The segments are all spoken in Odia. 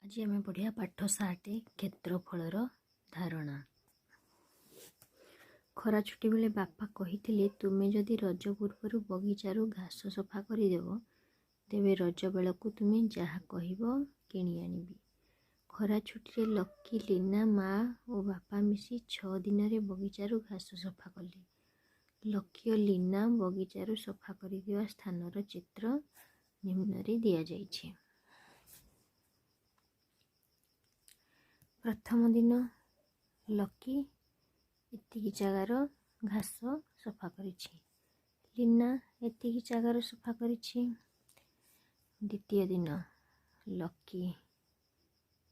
ଆଜି ଆମେ ପଢ଼ିବା ପାଠ 7, କ୍ଷେତ୍ରଫଳର ଧାରଣା। ଖରା ଛୁଟି ବେଳେ ବାପା କହିଥିଲେ, ତୁମେ ଯଦି ରଜ ପୂର୍ବରୁ ବଗିଚାରୁ ଘାସ ସଫା କରିଦେବ, ତେବେ ରଜ ବେଳକୁ ତୁମେ ଯାହା କହିବ କିଣି ଆଣିବି। ଖରା ଛୁଟିରେ ଲକି, ଲୀନା, ମା ଓ ବାପା ମିଶି 6 ଦିନରେ ବଗିଚାରୁ ଘାସ ସଫା କଲେ। ଲକି ଓ ଲୀନା ବଗିଚାରୁ ସଫା କରିଥିବା ସ୍ଥାନର ଚିତ୍ର ନିମ୍ନରେ ଦିଆଯାଇଛି। ପ୍ରଥମ ଦିନ ଲକି ଏତିକି ଜାଗାର ଘାସ ସଫା କରିଛି, ଲୀନା ଏତିକି ଜାଗାର ସଫା କରିଛି। ଦ୍ୱିତୀୟ ଦିନ ଲକି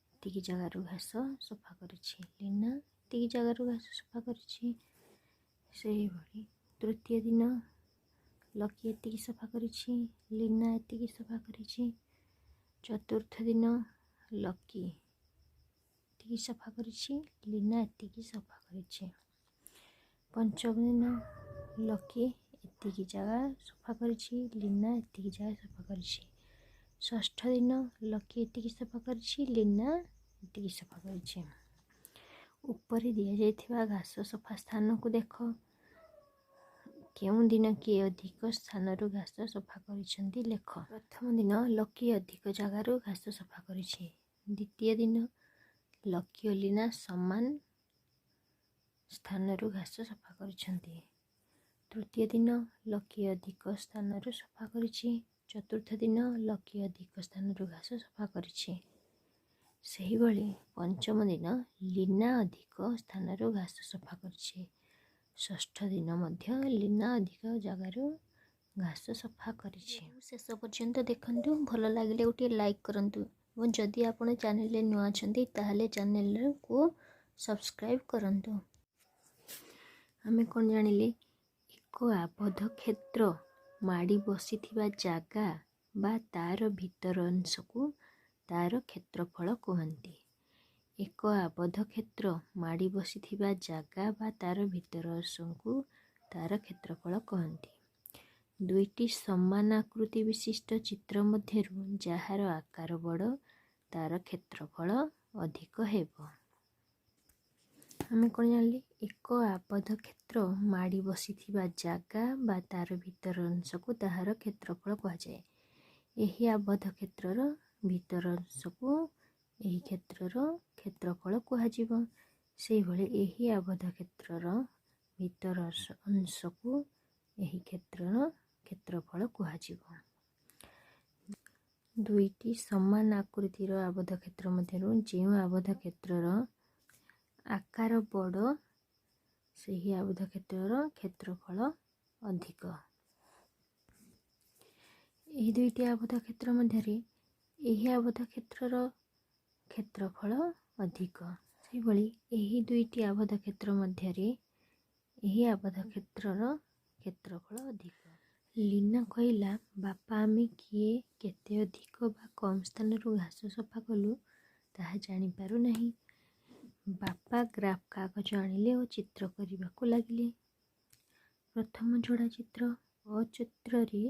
ଏତିକି ଜାଗାରୁ ଘାସ ସଫା କରିଛି, ଲୀନା ଏତିକି ଜାଗାରୁ ଘାସ ସଫା କରିଛି। ସେହିଭଳି ତୃତୀୟ ଦିନ ଲକି ଏତିକି ସଫା କରିଛି, ଲୀନା ଏତିକି ସଫା କରିଛି। ଚତୁର୍ଥ ଦିନ ଲକି ଏତିକି ସଫା କରିଛି, ଲୀନା ଏତିକି ସଫା କରିଛି। ପଞ୍ଚମ ଦିନ ଲକି ଏତିକି ଜାଗା ସଫା କରିଛି, ଲୀନା ଏତିକି ଜାଗା ସଫା କରିଛି। ଷଷ୍ଠ ଦିନ ଲକି ଏତିକି ସଫା କରିଛି, ଲୀନା ଏତିକି ସଫା କରିଛି। ଉପରେ ଦିଆଯାଇଥିବା ଘାସ ସଫା ସ୍ଥାନକୁ ଦେଖ। କେଉଁ ଦିନ କିଏ ଅଧିକ ସ୍ଥାନରୁ ଘାସ ସଫା କରିଛନ୍ତି ଲେଖ। ପ୍ରଥମ ଦିନ ଲକି ଅଧିକ ଜାଗାରୁ ଘାସ ସଫା କରିଛି। ଦ୍ୱିତୀୟ ଦିନ ଲକି ଓ ଲୀନା ସମାନ ସ୍ଥାନରୁ ଘାସ ସଫା କରିଛନ୍ତି। ତୃତୀୟ ଦିନ ଲକି ଅଧିକ ସ୍ଥାନରୁ ସଫା କରିଛି। ଚତୁର୍ଥ ଦିନ ଲକି ଅଧିକ ସ୍ଥାନରୁ ଘାସ ସଫା କରିଛି। ସେହିଭଳି ପଞ୍ଚମ ଦିନ ଲୀନା ଅଧିକ ସ୍ଥାନରୁ ଘାସ ସଫା କରିଛି। ଷଷ୍ଠ ଦିନ ମଧ୍ୟ ଲୀନା ଅଧିକ ଜାଗାରୁ ଘାସ ସଫା କରିଛି। ଶେଷ ପର୍ଯ୍ୟନ୍ତ ଦେଖନ୍ତୁ, ଭଲ ଲାଗିଲେ ଗୋଟିଏ ଲାଇକ୍ କରନ୍ତୁ ଏବଂ ଯଦି ଆପଣ ଚ୍ୟାନେଲରେ ନୂଆ ଅଛନ୍ତି ତାହେଲେ ଚ୍ୟାନେଲକୁ ସବସ୍କ୍ରାଇବ୍ କରନ୍ତୁ। ଆମେ କ'ଣ ଜାଣିଲେ? ଏକ ଆବଦ୍ଧ କ୍ଷେତ୍ର ମାଡ଼ି ବସିଥିବା ଜାଗା ବା ତା'ର ଭିତର ଅଂଶକୁ ତା'ର କ୍ଷେତ୍ରଫଳ କୁହନ୍ତି। ଏକ ଆବଦ୍ଧ କ୍ଷେତ୍ର ମାଡ଼ି ବସିଥିବା ଜାଗା ବା ତା'ର ଭିତର ଅଂଶକୁ ତା'ର କ୍ଷେତ୍ରଫଳ କହନ୍ତି। ଦୁଇଟି ସମାନ ଆକୃତି ବିଶିଷ୍ଟ ଚିତ୍ର ମଧ୍ୟରୁ ଯାହାର ଆକାର ବଡ଼ ତା'ର କ୍ଷେତ୍ରଫଳ ଅଧିକ ହେବ। ଆମେ କ'ଣ ଜାଣିଲେ? ଏକ ଆବଦ୍ଧ କ୍ଷେତ୍ର ମାଡ଼ି ବସିଥିବା ଜାଗା ବା ତା'ର ଭିତର ଅଂଶକୁ ତାହାର କ୍ଷେତ୍ରଫଳ କୁହାଯାଏ। ଏହି ଆବଦ୍ଧ କ୍ଷେତ୍ରର ଭିତର ଅଂଶକୁ ଏହି କ୍ଷେତ୍ରର କ୍ଷେତ୍ରଫଳ କୁହାଯିବ। ସେହିଭଳି ଏହି ଆବଦ୍ଧ କ୍ଷେତ୍ରର ଭିତର ଅଂଶକୁ ଏହି କ୍ଷେତ୍ରର କ୍ଷେତ୍ରଫଳ କୁହାଯିବ। ଦୁଇଟି ସମାନ ଆକୃତିର ଆବଦ୍ଧ କ୍ଷେତ୍ର ମଧ୍ୟରୁ ଯେଉଁ ଆବଦ୍ଧ କ୍ଷେତ୍ରର ଆକାର ବଡ଼ ସେହି ଆବଦ୍ଧ କ୍ଷେତ୍ରର କ୍ଷେତ୍ରଫଳ ଅଧିକ। ଏହି ଦୁଇଟି ଆବଦ୍ଧ କ୍ଷେତ୍ର ମଧ୍ୟରେ ଏହି ଆବଦ୍ଧ କ୍ଷେତ୍ରର କ୍ଷେତ୍ରଫଳ ଅଧିକ। ସେହିଭଳି ଏହି ଦୁଇଟି ଆବଦ୍ଧ କ୍ଷେତ୍ର ମଧ୍ୟରେ ଏହି ଆବଦ୍ଧ କ୍ଷେତ୍ରର କ୍ଷେତ୍ରଫଳ ଅଧିକ। ଲୀନା କହିଲା, ବାପା, ଆମେ କିଏ କେତେ ଅଧିକ ବା କମ୍ ସ୍ଥାନରୁ ଘାସ ସଫା କଲୁ ତାହା ଜାଣିପାରୁନାହିଁ। ବାପା ଗ୍ରାଫ କାଗଜ ଆଣିଲେ ଓ ଚିତ୍ର କରିବାକୁ ଲାଗିଲେ। ପ୍ରଥମ ଯୋଡ଼ା ଚିତ୍ର। କ ଚିତ୍ରରେ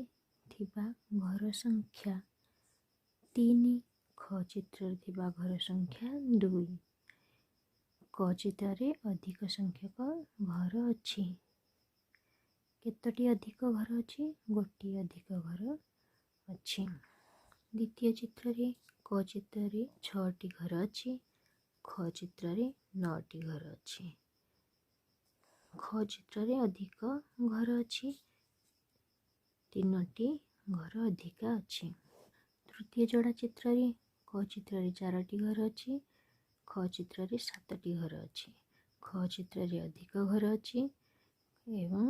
ଥିବା ଘର ସଂଖ୍ୟା 3, ଖ ଚିତ୍ରରେ ଥିବା ଘର ସଂଖ୍ୟା 2। କ ଚିତ୍ରରେ ଅଧିକ ସଂଖ୍ୟକ ଘର ଅଛି। କେତୋଟି ଅଧିକ ଘର ଅଛି? ଗୋଟିଏ ଅଧିକ ଘର ଅଛି। ଦ୍ୱିତୀୟ ଚିତ୍ରରେ କ ଚିତ୍ରରେ 6ଟି ଘର ଅଛି, ଖ ଚିତ୍ରରେ 9ଟି ଘର ଅଛି। ଖ ଚିତ୍ରରେ ଅଧିକ ଘର ଅଛି, 3ଟି ଘର ଅଧିକା ଅଛି। ତୃତୀୟ ଯୋଡ଼ା ଚିତ୍ରରେ କ ଚିତ୍ରରେ 4ଟି ଘର ଅଛି, ଖ ଚିତ୍ରରେ 7ଟି ଘର ଅଛି। ଖ ଚିତ୍ରରେ ଅଧିକ ଘର ଅଛି ଏବଂ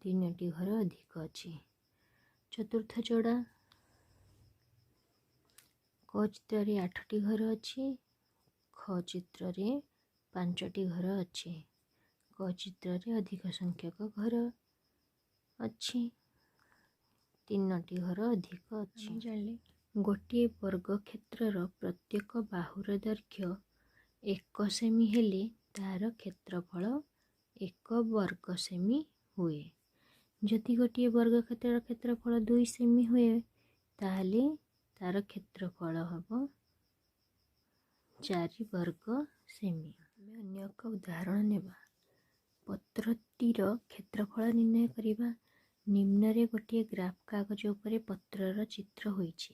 3ଟି ଘର ଅଧିକ ଅଛି। ଚତୁର୍ଥ ଯୋଡ଼ା କ ଚିତ୍ରରେ 8ଟି ଘର ଅଛି, ଖ ଚିତ୍ରରେ 5ଟି ଘର ଅଛି। କ ଚିତ୍ରରେ ଅଧିକ ସଂଖ୍ୟକ ଘର ଅଛି, 3ଟି ଘର ଅଧିକ ଅଛି। ଜାଣିଲେ ଗୋଟିଏ ବର୍ଗକ୍ଷେତ୍ରର ପ୍ରତ୍ୟେକ ବାହୁର ଦୈର୍ଘ୍ୟ 1 ସେମି ହେଲେ ତା'ର କ୍ଷେତ୍ରଫଳ 1 ବର୍ଗ ସେମି ହୁଏ। ଯଦି ଗୋଟିଏ ବର୍ଗକ୍ଷେତ୍ରର କ୍ଷେତ୍ରଫଳ 2 ସେମି ହୁଏ ତାହେଲେ ତା'ର କ୍ଷେତ୍ରଫଳ ହେବ 4 ବର୍ଗ ସେମି। ଆମେ ଅନ୍ୟ ଏକ ଉଦାହରଣ ନେବା। ପତ୍ରଟିର କ୍ଷେତ୍ରଫଳ ନିର୍ଣ୍ଣୟ କରିବା। ନିମ୍ନରେ ଗୋଟିଏ ଗ୍ରାଫ କାଗଜ ଉପରେ ପତ୍ରର ଚିତ୍ର ହୋଇଛି।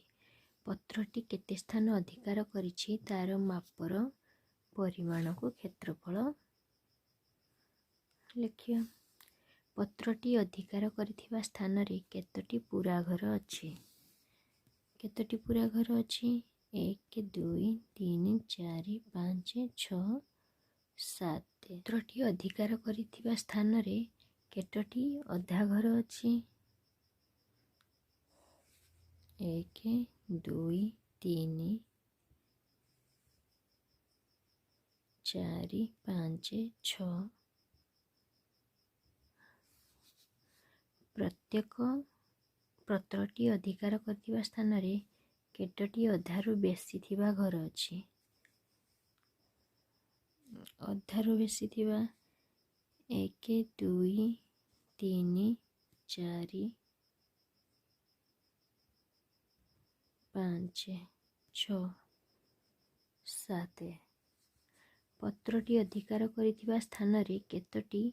ପତ୍ରଟି କେତେ ସ୍ଥାନ ଅଧିକାର କରିଛି ତାର ମାପର ପରିମାଣକୁ କ୍ଷେତ୍ରଫଳ ଲେଖିବା। ପତ୍ରଟି ଅଧିକାର କରିଥିବା ସ୍ଥାନରେ କେତୋଟି ପୂରା ଘର ଅଛି? କେତୋଟି ପୂରା ଘର ଅଛି? 1, 2, 3, 4, 5, 6, 7। ପତ୍ରଟି ଅଧିକାର କରିଥିବା ସ୍ଥାନରେ କେତୋଟି ଅଧା ଘର ଅଛି? 1, 2, 3, 4, 5, 6। ପ୍ରତ୍ୟେକ ପତ୍ରଟି ଅଧିକାର କରିଥିବା ସ୍ଥାନରେ କେତୋଟି ଅଧାରୁ ବେଶୀ ଥିବା ଘର ଅଛି? ଅଧାରୁ ବେଶୀ ଥିବା 1, 2, 3, 4, 5, 6, 7। ପତ୍ରଟି ଅଧିକାର କରିଥିବା ସ୍ଥାନରେ କେତୋଟି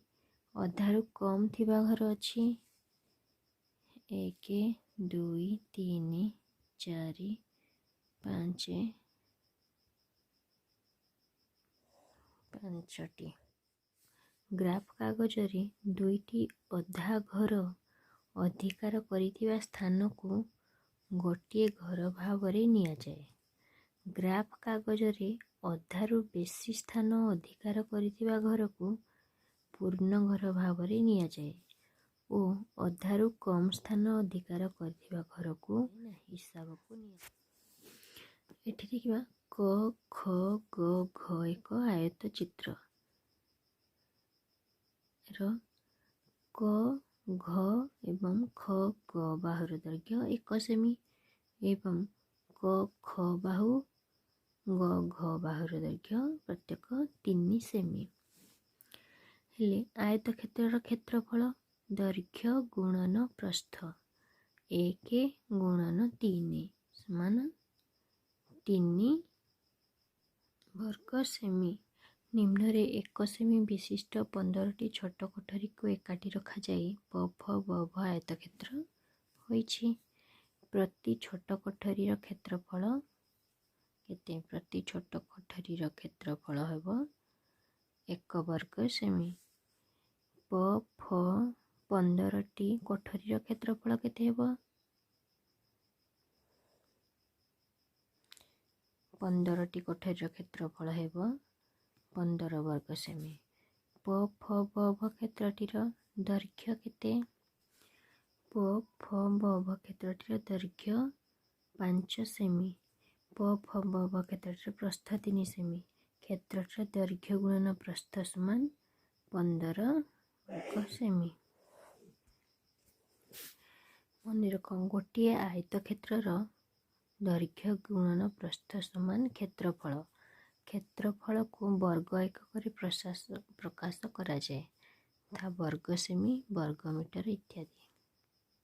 ଅଧାରୁ କମ୍ ଥିବା ଘର ଅଛି? 1, 2, 3, 4, 5, 5ଟି। ଗ୍ରାଫ କାଗଜରେ 2ଟି ଅଧା ଘର ଅଧିକାର କରିଥିବା ସ୍ଥାନକୁ ଗୋଟିଏ ଘର ଭାବରେ ନିଆଯାଏ। ଗ୍ରାଫ କାଗଜରେ ଅଧାରୁ ବେଶୀ ସ୍ଥାନ ଅଧିକାର କରିଥିବା ଘରକୁ ପୂର୍ଣ୍ଣ ଘର ଭାବରେ ନିଆଯାଏ ଓ ଅଧାରୁ କମ୍ ସ୍ଥାନ ଅଧିକାର କରିଥିବା ଘରକୁ ହିସାବକୁ ନିଆଯାଏ। ଏଠି ଦେଖିବା କ, ଖ, ଗ, ଘ ଏକ ଆୟତ ଚିତ୍ର ର କ, ଘ ଏବଂ ଖ, ଗ ବାହୁର ଦୈର୍ଘ୍ୟ 1 ସେମି ଏବଂ କ, ଖ ବାହୁ ଗ, ଘ ବାହୁର ଦୈର୍ଘ୍ୟ ପ୍ରତ୍ୟେକ 3 ସେମି ହେଲେ ଆୟତକ୍ଷେତ୍ରର କ୍ଷେତ୍ରଫଳ ଦୈର୍ଘ୍ୟ ଗୁଣନ ପ୍ରସ୍ଥ 1 ଗୁଣନ 3 ସମାନ 3 ବର୍ଗ ସେମି। ନିମ୍ନରେ 1 ସେମି ବିଶିଷ୍ଟ 15ଟି ଛୋଟ କୋଠରୀକୁ ଏକାଠି ରଖାଯାଇ ପ, ଫ, ବ, ଭ ଆୟତକ୍ଷେତ୍ର ହୋଇଛି। ପ୍ରତି ଛୋଟ କୋଠରୀର କ୍ଷେତ୍ରଫଳ କେତେ? ପ୍ରତି ଛୋଟ କୋଠରୀର କ୍ଷେତ୍ରଫଳ ହେବ 1 ବର୍ଗ ସେମି। ପ, ଫ 15ଟି କୋଠରୀର କ୍ଷେତ୍ରଫଳ କେତେ ହେବ? 15ଟି କୋଠରୀର କ୍ଷେତ୍ରଫଳ ହେବ 15 ବର୍ଗ ସେମି। ପ, ଫ, ବ, ଭ କ୍ଷେତ୍ରଟିର ଦୈର୍ଘ୍ୟ କେତେ? ପ, ଫ, ବ, ଭ କ୍ଷେତ୍ରଟିର ଦୈର୍ଘ୍ୟ 5 ସେମି। ପ, ଫ, ବ, ଭ କ୍ଷେତ୍ରଟିର ପ୍ରସ୍ଥ 3 ସେମି। କ୍ଷେତ୍ରଟିର ଦୈର୍ଘ୍ୟ ଗୁଣନ ପ୍ରସ୍ଥ ସମାନ 15 ବର୍ଗ ସେମି। ମନେ ରଖ, ଗୋଟିଏ ଆୟତକ୍ଷେତ୍ରର ଦୈର୍ଘ୍ୟ ଗୁଣନ ପ୍ରସ୍ଥ ସମାନ କ୍ଷେତ୍ରଫଳ। କ୍ଷେତ୍ରଫଳକୁ ବର୍ଗ ଏକକରେ ପ୍ରକାଶ କରାଯାଏ, ଯଥା ବର୍ଗ ସେମି, ବର୍ଗ ମିଟର ଇତ୍ୟାଦି।